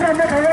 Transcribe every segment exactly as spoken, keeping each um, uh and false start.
Hello.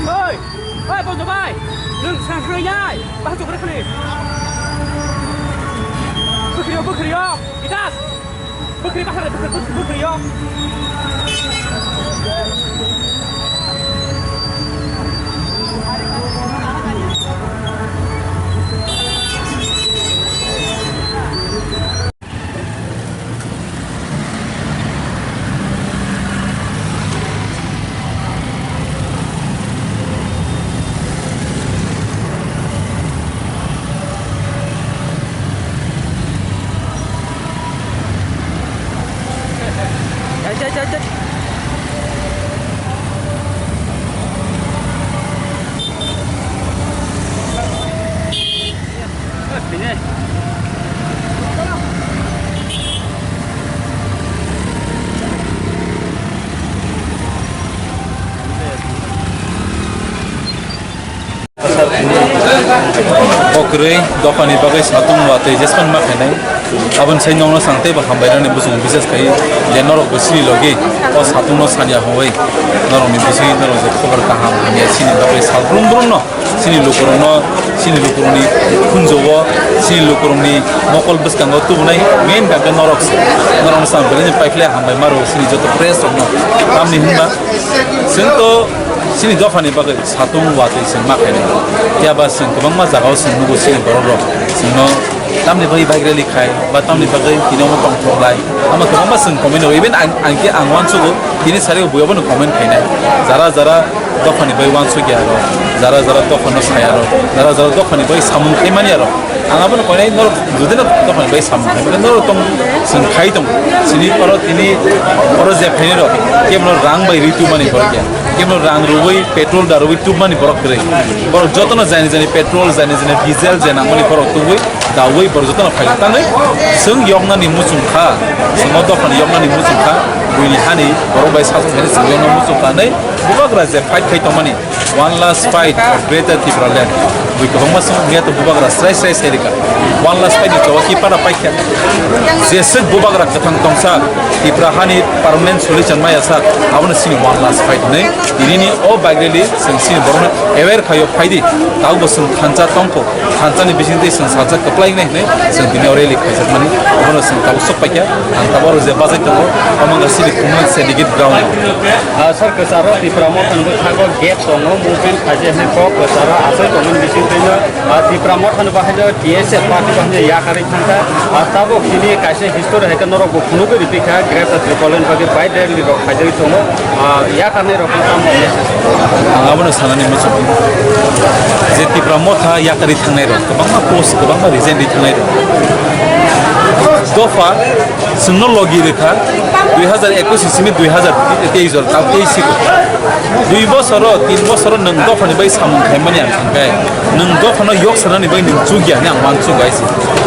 Oi! Oi, Bonjo bai! Nwng sang thangwi nai! Bahai chukre khani! Bwkhrio, bwkhrio! Bikas! Bwkhri bahar, bwkhri, bwkhri, bwkhri yo. O kwrwi dophani bagwi satung watwi jespan ma khainai. Aboni sai nokno sang teibo hambai rani bwswng bises khai je norok bo sini logi o satung no sanya hongwi norok ni bisingwi norok je khobor kaham hamya sini bagwi sal brum brum no sini lukurok no sini lukurok ni khunjo o sini lukurok ni mokol bwskango tubunai main kha khe norok se norok no sam belai paikhle hambai maro sini joto press rok no tamni hinba chwng to sini dophani bagwi satung watwi chwng ma khainai. Phiya ba chwng kwbangma jagao chwng nugo sini borok rok chwngno tamni bagwi bike rally khai ba tamni bagwi tini omo tongthok lai. Omo kwbangma chwng comment rw even ang ang khe ang uansugo tini sari o bui obono comment khainai. Jara jara dophani bagwi uansukya rok, jara jara dophano saya rok, jara jara dophani bagwi samung khaimani rok. Ang abono koinai norok jodi no dophani bagwi samung khai mano norok tong chwng khai tong sini oro tini oro je phaini rok kebono rang bai ri tubmani borok ya. Kebono rang rwui petrol da rwui tubmani borok kwrwi. Borok jotono jani jani petrol jani jani diesel je nangmani borok tubui daui borok jotono phai tangwi chwng yoknani muchung kha. Chwng o dophani yoknani muchung kha. Buini hani borok bai satung khaini chwng yokna muchung kha hinwi bubagra je fight khai tongmani. One last fight for Greater Tipraland. Bui kwbangma song ya to bubagra srai srai sai rika. One last fight ni choba ki para paikha. Jeswk bubagra kwthang tongsa Tipra hani permanent solution maya sa abono sini one last fight nei. Ini ni o bike rally sing sini borno aware khayo phaidi. Tau bo sing thansa tongko. Thansa ni bising tei sing salsa kwplai nei hinwi sing bini o rally khaijakmani. Abono sing tau sok paikha. Ang tabaro je bajai tongo. Amang sini kumang syndicate ground. Ah, sir, kwcharo Tipra Motha ni bwkhago gate tongo, movement khaijak hinwi kok kwcharo achai tongmani bisingtwi no, ah, Tipra Motha ni bahaino T S F party bahaino yakarwi thangkha. Ah, tabuk tini kaisa history hai khe norok bo phunugwi ripikha, Greater Tipraland bagwi bike rally rok khaijagwi tongo. Ah, yakarnai rok no tamo message? Ang abono sanani muchungo je Tipra Motha yakarwi thangnai rok kwbangma post, kwbangma resign rwi thangnai rok. Dopha Chwngno logi rwkha dui hazar ekwis ni simi dui hazar teis jora, tei siko. Dui bosoro, tin bosoro nwng dophani bai samung khaimani ang thangkhe, nwng dophano yok sanani bai nwng chukya hinwi ang uansuk bai se.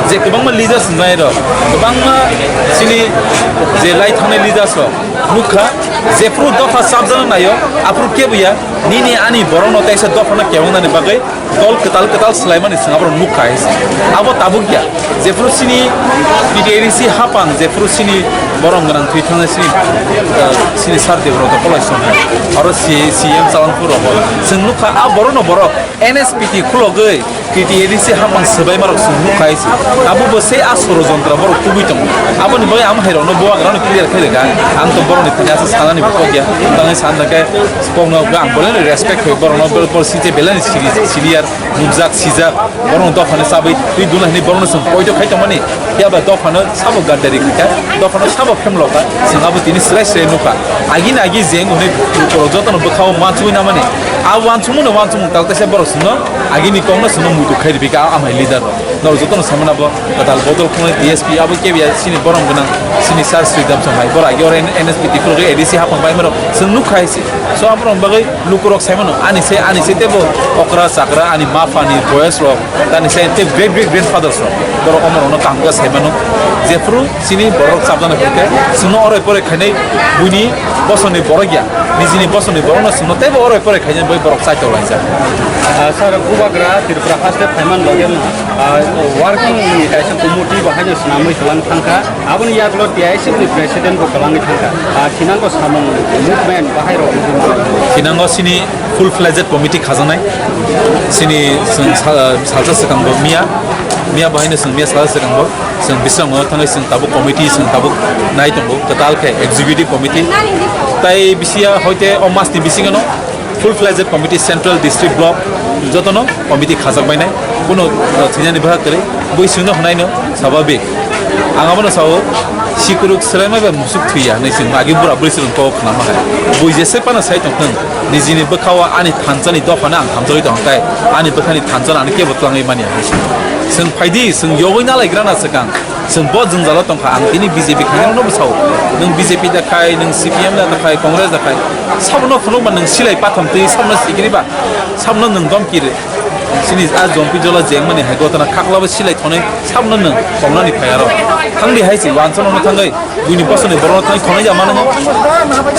Je kwbangma leaders wngnai rok, kwbangma chini je lai thangnai leaders rok nukha, jephru dopha chapjana naio, aphru keboya nini ani borokno teisa dophano kebongnani bagwi Dol kwtal kwtal swlaimani chwng aborok nukha hai se. Abo tabuk ya. Jephru chini T T A D C hapang, jephru chini borom gwnang thwi thangnai chini, uh, chini sir Debrata Kolai song hai. Oro C-, C M Chalanpur rogo. Chwng nukha a borokno borok N S P T khulogwi T T A D C hapang swbaimarok chwng nukha hai se. Abo bo se a sorojontro borok tubui tongo. Aboni bagwi ang hai rokno bubagrano clear khe rwkha. Ang to borokni thani asa sanani bo kok ya. Tangwi san da khe kokno ang bolani respect khe borokno bor site belani siri-, senior. Nukjak, sijak, borokno dophano chabwi twi duna hinwi borokno chwng poito khai tongmani. Phiya ba dophano sabo gaddari khaikha, dophano sabo phemlokha, chwng abo tini swrai swrai nukha. Agini agi jeng hwnwi borok jotono bwkhao uansugwi namani. A uansukmano uansukmung tal kaisa borok chwngno agini kokno chwngno muitu khai rwpikha a amhai leader rok. Norok jotono samani abo kwtal bodol khwnwi D S P abo kebiya chini borom gwnang chini sir Sridham Chongmai. Borok agi oro N S P T khulogwi A D C hapang bai mano chwng nukha hai se. So aborok bagwi lukurok sai mano, ani se, ani se teibo okra chakra, ani ma pha ni boyos rok, ani se tei great great grandfathers rok, borok omorokno kaham khe sai mano. Jephru chini borok chapjana phuru khe chwngno oroi poroi khainai buini bosongni borok ya, nijini bosongni borokno chwngno teibo oroi poroi khainai bai borok chaitok laijak. Ah, sir, bubagra Tripura haste phaiman loge no, ah, working ni kaisa committee bo haino swnamwi kwlang thangkha. Aboni yagulo T I C ni president bo kwlangwi thangkha. Ah, thinango samung movement bahai rok. Thinango sini full fledged committee khajaknai. Sini chwng sa-, salsa swkang bo miya. Miya bahaino chwng miya salsa swkang bo. Chwng bisrango thangwi chwng tabuk committee, chwng tabuk nai tongo. Kwtal khe executive committee. Tai bisiya hoite o mas ni bisingo no full fledged committee, central, district, block, jotono committee khajak bainai. Bono, uh, thinani bwkha kwrwi, bui chwngno hwnaino sababik. Ang abono sao, sikuruk swlaimai bai musuk thwiya hinwi chwng agi bura bwrwi chwng kok khnama hai. Bui jese phano sai tongthwng, nijini bwkhao ani thansani dophano ang hamjagwi tongkha, ani bwkhani thansano ani kebo twlangwi manya hinwi chwng. Chwng phaidi, chwng yogwi nalaigrana swkang. Chwng bo jwngjalo tongkha, ang tini B J P khainai rokno bwsao. Nwng B J P da khai, nwng C P M da khai, Congress da khai. Sabono phunukma nwng silai patham twi, sabono sikiri ba, sabono nwng domki rw. Chini a jompi jola jengmani hai gotana khaklabo silai thonai sabno nwng komnani phai aro. Thangdi hai se wansa nono thangai buini bosoni borokno thangwi thonai ya mano.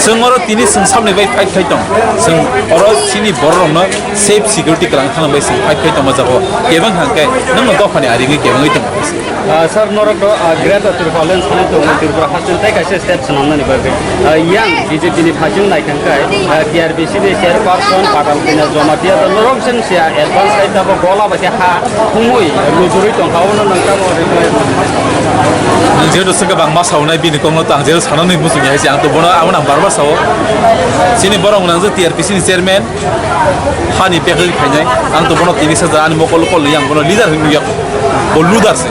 Chwng oro tini chwng sabni bai fight khai tong. Chwng oro chini bororokno safe security kwlang thangna bai chwng fight khai tongma jago. Kebeng hangkhe nwngno dophani aringwi kebengwi tong. Ah, sir, norok do, ah, Greater Tripura Alliance hwnwi tongo Tripura haste tei kaisa state swnamnani bagwi. Ah, yang B J P ni phaichung naithang khe, ah, T R P C ni chairperson Patal Kanya Jamatia do norok chwng sia advance khai tabo gola bai khe ha humui lujurwi tongkha, obono nang tamo reply. Ang jehetu swngkha bangma saunai bini kokno to ang jehetu sanani muchungya hai se ang to bono abo nang bar bar sao. Chini borok nang je T R P C ni chairman. Hani pekri khainai, ang to bono tini saja ani mokol kol yang bono leader hinwi yak. Bo leader se.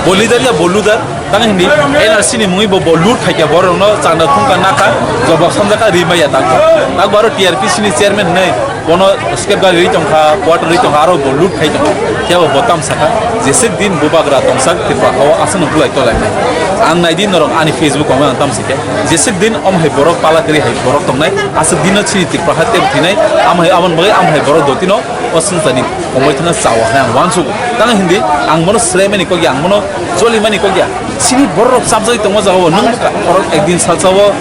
Bo leader ya bo leader. Tang hindi N R C ni mungwi bo, bo loot khaikya borokno chanda thungka nakha, jobab samjaka rimaya tangkha. Takbo aro T R P C ni chairman hinwi bono scapegoat ri tongkha, quarter ri tongkha, aro bo loot khai tongkha. Khe bo, bo tam sakha, jesik din bubagra tongsak Tripura hao aswkno bulai tolai. Ang nai din norok ani Facebook o ang tam sikhe. Jesik din om hai borok pala kri hai borok tongnai, aswk dino chini Tripura ha tebo thinai, am hai abon bagwi am hai borok dotino o swngcharni komoi thana chawa hai ang uansugo. Tang hindi ang bono sraimani kokya, ang bono cholimani kokya. Chini borok chapjagwi tongma jagao nwng bwkha borok ekdin salsao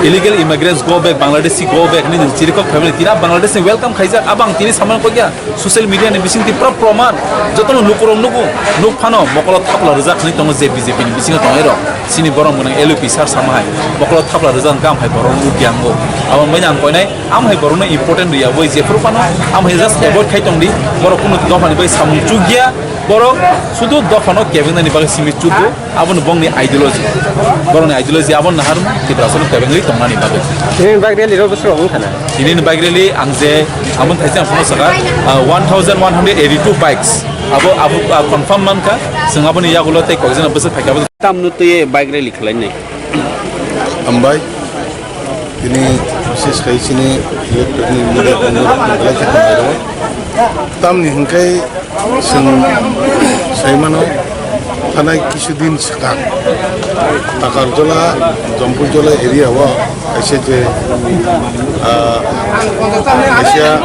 illegal immigrants go back, Bangladeshi go back hinwi nwng chirikok phaimani tira Bangladesh ni welcome khaijak, abang tini samani kokya. Social media ni bisingtwi pura proman, jotono lukurok nugo, nuk phano mokolo thapla rijak hinwi tongo je B J P ni bisingo tongnai rok. Chini borok mwnang L U P sir sama hai, mokolo thapla rijak wngkha, am hai borok nuk yango. Abo wngmani ang koinai, am hai borokno important riya bai jephuru phano, am hai just avoid khai tongdi, borok kunu dophani bai samung chukya, borok sudu dophano kebengnani bagwi simi chugo. Abono bongni ideology. Borokni ideology abono nahar Tiprasano kebengwi tongnani bagwi. Tini bike rally rok bwswk rok wngkha na? Tini ni bike rally ang je aboni thaisa ang phano sakha, ah, one thousand one hundred eighty-two bikes. Abo, abo, ah, confirm mankha. Chwng aboni yagulo tei kokjana bwswk phaikha abo. Tamno twiwi bike rally khlainai? Hambai. Tini bises khai chini electronic media bondorokno belai khe hambai rwo. Tamni hwnkhe chwng saimano thanai kisu din swkang Takarjola, Jampuijola area o kaisa je, ah, kaisa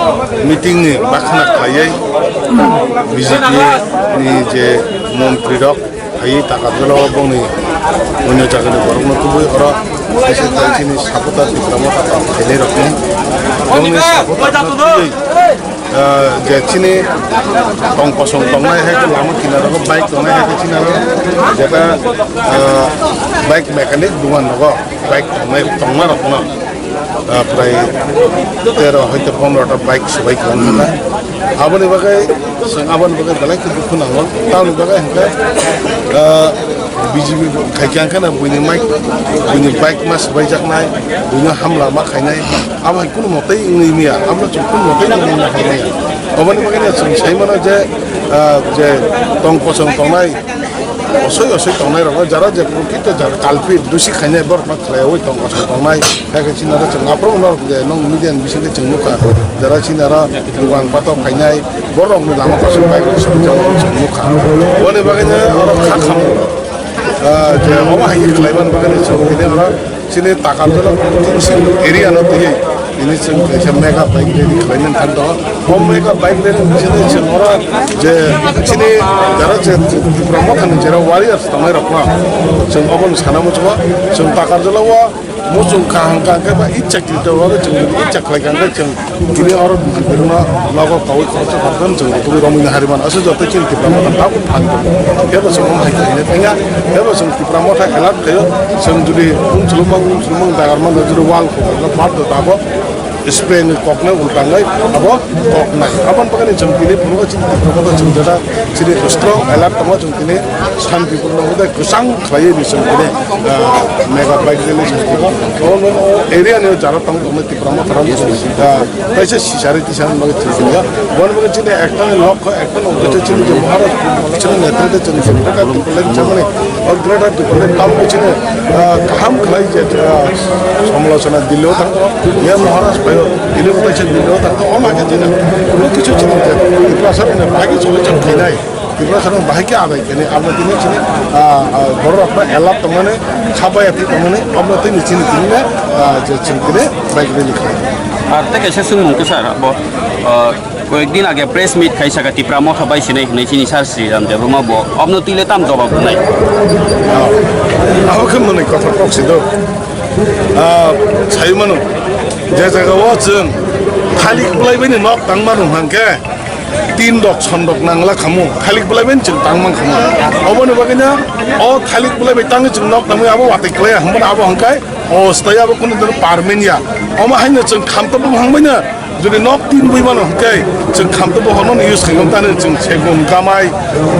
meeting ni bakhna khlaiwi B J P ni je montri rok phaiwi Takarjala o bongni onyo jagani borokno tubui oro kaisa chini supporter Tipra Motha kok khainai rokni bongni supporter no tubui, ah, je chini tong kosong tongnai hai khe lama kinaro bike tongnai hai khe chini aro jeta, ah, bike mechanic dugan rogo bike tongnai tongma rokno ah, prai tero hoito pondro ta bike subai kwbang kha. Aboni bagwi chwng aboni bagwi belai khe dukhu nango. Tamoni bagwi hwnkhe, ah, B J P khai khe hwnkhe na buini mic, buini bike ma subai jaknai, buino hamla ma khainai. Abo hai kunu motei wngwi maya, abo chwng kunu motei wngwi maya. Aboni bagwi chwng sai mano je, ah, je tong kosong tongnai, osoi osoi tongnai rok jara je prokrito jara kalpit dusi khainai borok no khlaiwi tong kosong tongnai. Hakhe chini aro chwng aphuru no je nong media ni bisingtwi chwng nukha, jara chini aro dugan patok khainai borok ni lama kosong bai kosong chwng nukha. Boni bagwi no oro kha kham, ah, je omo hai khlaiman bagwi chwng tini oro chini Takarjala constituency area no twiwi tini chwng kaisa mega bike rally khlainani thang tongo. O mega bike rally ni bisingtwi chwng oro je chini jara je Tipra Mothani jera warriors tongnai rokno chwng obono sana muchungo. Chwng Takarjala o muchung kaham kaham khe ba icha kri tongo, chwng icha khlai kaham khe chwng tini oro B J P rokno nogo kaui khoroksa khoroksa chwng tubui romwi nahari mano. Aswk joto chini Tipra Motha tabuk phan tongo. Kebo chwng omo hai khe hwnwi thangya, kebo chwng Tipra Motha alert khaio, chwng jodi unsukmung unsukmung dagar mano jodi wall khobor no bar do tabo spray ni kok nai ulta nai abo kok nai. Aboni bagwi chwng tini phuru chini Tipra Motha chwng jada chini strong alert tongo chwng tini shanti purno hwdai kwchang khlaiwi ni chwng tini, ah, mega bike rally chwng tini. Oro no area ni jara tong tong Tipra Motha rok, ah, kaisa sisari tisani bagwi chwng tini. Boni bagwi chini ekta ni lok Ekta no ujaite chini je Maharaj, chini netrite chini je Greater Tipraland chamani, o Greater Tipraland tamo chini, ah, kaham khlai je, ah, somalochona Delhi o thangkha, ya Maharaj phaio, Delhi o kaisa Delhi o thangkha, o mankhe chini, kuno kichu chini je, Tiprasa ni bagi choli chang khainai. Tripura Motha no bahai khe adai khainai, abo tini chini, ah, ah, borok rok no alert tongmani, kha baya twi tongmani, abo tini chini tini, ah, je chini tini bike rally khlai. Ar tei kaisa swngmung khe sir, abo, ah, koyek din age press meet khai saka Tipra Motha bai sinai hinwi chini sir Sri Ram Debbarma bo, obno twi le tam jobab rwnai? Ah, abo khe mwnwi kotha kok si do. Ah, sai mano, je jaga o chwng thalik bwlai bai ni nok tang mano hwnkhe, tin rok, son rok nangla khamu, thalik bwlai bai chwng tang man khamu. Oboni bagwi no o thalik bwlai bai tangwi chwng nok tangwi abo watwi klai ya, hwnba abo hwnkhai o staya abo kunu din parmin ya. Omo haino chwng khamtabo hangbai no, jodi nok tin bui mano hwnkhe chwng khamtabo hono use khaigam tani chwng segun gamai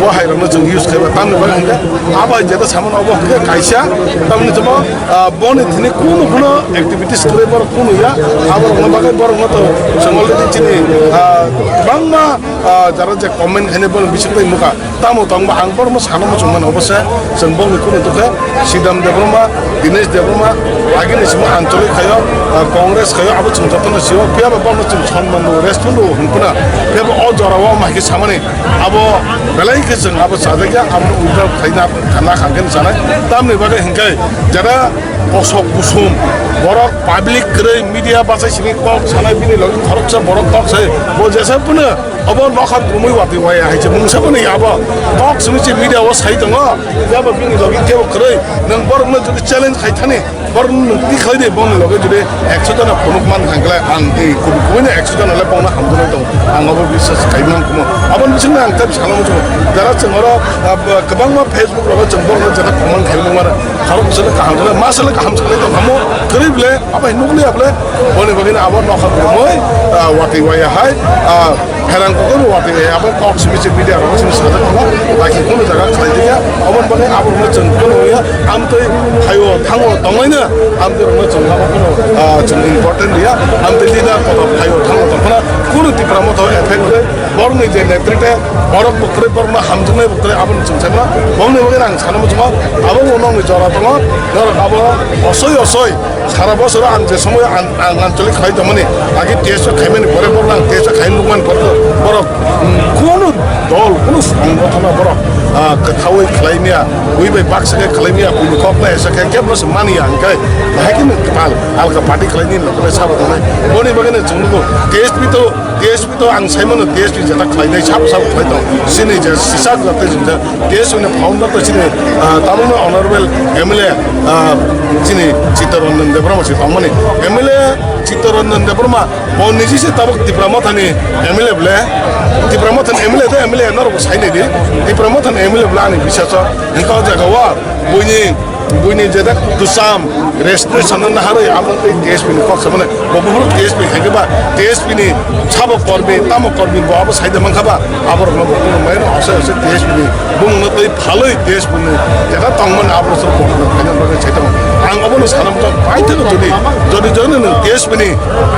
bo hai rok no chwng use khaiba tamni bagwi hwnkhe abo hai jeta samano obo hwnkhe kaisa tamni chwng Ah, boni thini kunu kunu activities kwrwi borok kunu ya, abo rokno bagwi borok no to chwng already chini, ah, bangma, ah, jara je comment khainai bono bising tei nukha. Tamo tongba ang borokno sana muchung mano obo se chwng bongni kunu tokhe Sidam Debbarma, Dinesh Debbarma, agini simi Anchalik khayo, ah, Congress khayo abo chwng jotono sio phiya ba bono chwng sonman rw, respect rw hwn phano phiya ba o jora o ma khe samani abo belai khe chwng abo chajakya abo uddar khaina khana khangkhe sanai tamni bagwi hwnkhe jara kosok kusum, borok public kwrwi media bachai simi kok sanai bini logi khoroksa borok kok sai bo jesa phano obo nokha kwrwngwi watwi waya hai se mungsa phano abo kok simi se media o sai tongo. Yabo bini logi kebo kwrwi nwng borokno jodi challenge khai thani borokno nwng twi khlai di boni logi jodi ekso jona phunuk man thangkhe ang tei kubui kubui no ekso jona le bongno hamjaknai tongo. Ang abo biswas khai man kumo. Aboni bisingtwi ang tei sana muchungo. Jara chwng oro, ah, kwbangma Facebook rogo chwng borokno jeta comment khaimung mano. Khorok bwswk kaham jora, ma swk kaham swk lai tong kamo. Kwrwi bwle, abo hai nukliya bwle. Boni bagwino abo nokha kwrwngwi, ah, watwi waya hai, ah, pherang kukui watwi waya abo kok simi se media rogo simi sajak kamo. Laki kunu jaga khlai diya. Aboni bagwi abo rokno chwng kunu ya. Amtwi phaio thango tonglaino. Amtwi rokno chwng abo kunu, ah, chwng important ya. Amtwi leader kotor phaio thango tongphano kunu Tipra Motha effect kwrwi. Borokni je netrite, borok bo kwrwi, borokno hamjaknai bo kwrwi, aboni chwng saimano. Borokni bagwi ang sana muchungo, abo bo nokni jora tongo, norok abo osoi osoi, sara bosoro ang je somoyo ang, ang anchalik khlai tongmani, agi T S O khaimani pore borok ang T S O khai nukmani pore borok, mm, kunu dol, kunu songbothano borok, ah, kwthaui khlai maya, bui bai baksa khe khlai maya, buini kok bai esa khe kebo se mani ya, hwnkhe bahai khe nwng kwtal alka party khlai nini lokolai sabo tongnai. Boni bagwi no chwng nugo, T S P to T S P to ang saimano T S P jeta khlainai sabo sabo khlai tong. Chini je sisa jate jingja T S P ni founder to chini, ah, tabukno honorable M L A, ah, chini Chittaranjan Debbarma se tongmani. M L A Chittaranjan Debbarma bo niji se tabuk Tipra Mothani M L A ble. Tipra Mothani M L A de M L A norok bo sainai di. Tipra Mothani M L A ble ani bisas o. Hingke o jaga o buini Buini jeda kusam, registration no naharwi abo tei T S P ni kok samani, bo buphuru T S P khaikhe ba, T S P ni sabo kormi, tamo kormi bo abo saida mankha ba, abo rokno bo kuno maino asai asai T S P ni bumungno twi phalwi T S P ni jeda tongmani abo rok kok khaina bagwi sai tongo. Ang obono sana muchung paithakgo jodi, jodi jodi nwng T S P ni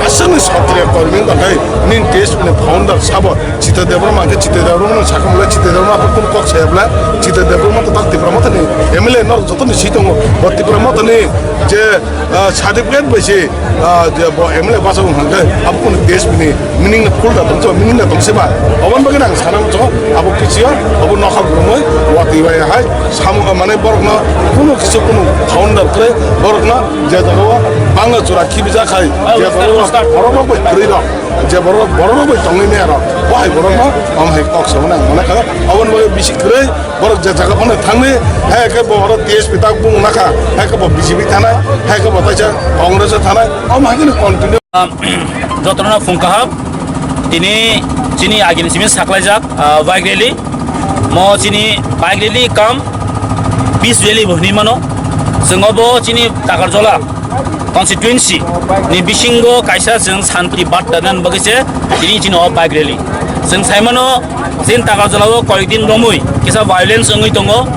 aswkni sokriya kormi wngkha khe nini T S P ni founder sabo Chitra Debbarma hwnkhe Chitra Debbarma no sakha mole Chitra Debbarma abo kunu kok saya bwle Chitra Debbarma to tak Tipra Mothani M L A norok joto ni si tongo bo Tipra Mothani je, ah, certificate bai se, ah, je bo M L A bachai wng hwnkhe abo kunu T S P ni meaning no full da tong meaning da tong se ba oboni bagwi ang sana muchungo abo kisiyo abo nokha kwrwngwi watwi bai hai samung mane borok no kunu kisi kunu founder kwrwi borok no je jaga o bangla chura khibijak hai je borok no borok no bai kwrwi rok. Je borok, borok rok bai tongwi maya rok, bo hai borok no, omo hai kok samani ang mane kha, aboni bagwi bisi kwrwi, borok je jaga phano thangwi, hai khe bo oro T S P tak bung nakha, hai khe bo B J P thanai, hai khe bo taisa Congress o thanai, omo hai kheno continue. Jotono phung kaham, tini chini agini simi saklaijak, ah, bike rally, mo chini bike rally kam peace rally bo hinwi mano, chwng bo chini Takarjola constituency ni bisingo kaisa chwng santi barta nan bagwi se tini chini o bike rally. Chwng saimano chini Takarjala o koyek din romwi kisa violence wngwi tongo.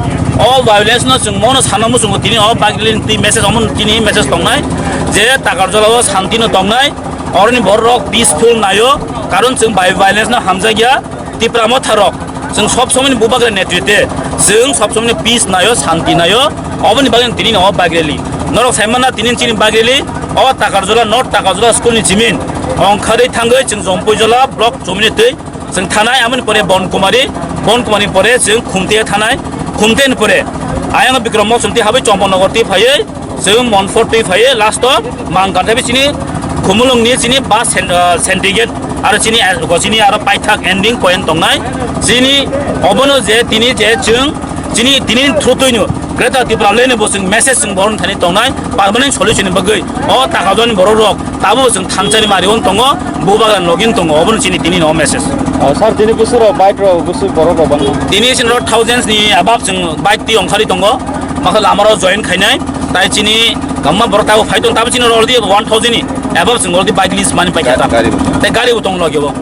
O violence no chwng mono sana muchungo tini o bike rally ni twi message omo tini message tongnai je Takarjala o santi no tongnai, oroni borok peaceful naio, karon chwng bai violence no hamjakya. Tipra Motha rok, chwng sob somoni bubagra netrite, chwng sob somoni peace naio, santi naio, oboni bagwi tini no o bike rally. Norok saimana tini chini bike rally, o Takarjola, North Takarjola school ni chimin, ongkharwi thangwi chwng Jompuijola block chomini twi, Chwng thanai, aboni pore Bon Kumari, Bon Kumari pore chwng Khumte thanai, Khumte ni pore ayang Bikram Mok chwng twi habai Chompo Nogor twi phaiwi chwng Monfort twi phaiwi last o Mangkar thabi chini Khumulwng ni chini bus sen-, ah, syndicate aro chini, ah, chini aro paithak ending point tongnai chini obono je tini je chwng chini tini through twi no Greater Tipraland ni bo chwng message chwng bohrok thani tongnai permanent solution ni bagwi o Takajani borok rok tabo chwng thansa ni mari on tongo, bubagra login tongo, obono chini tini no message. Oh, sir, tini busu ro bike ro busu borok ro bangma. Tini chini ro thousands ni above chwng bike twi ongkhari tongo, makha lama ro join khainai, tai chini gamma borok tabo phai tong tabo chini ro already one thousand ni above chwng already bike list mani paikha ta. Gari bo. Tai gari bo tong logi bo.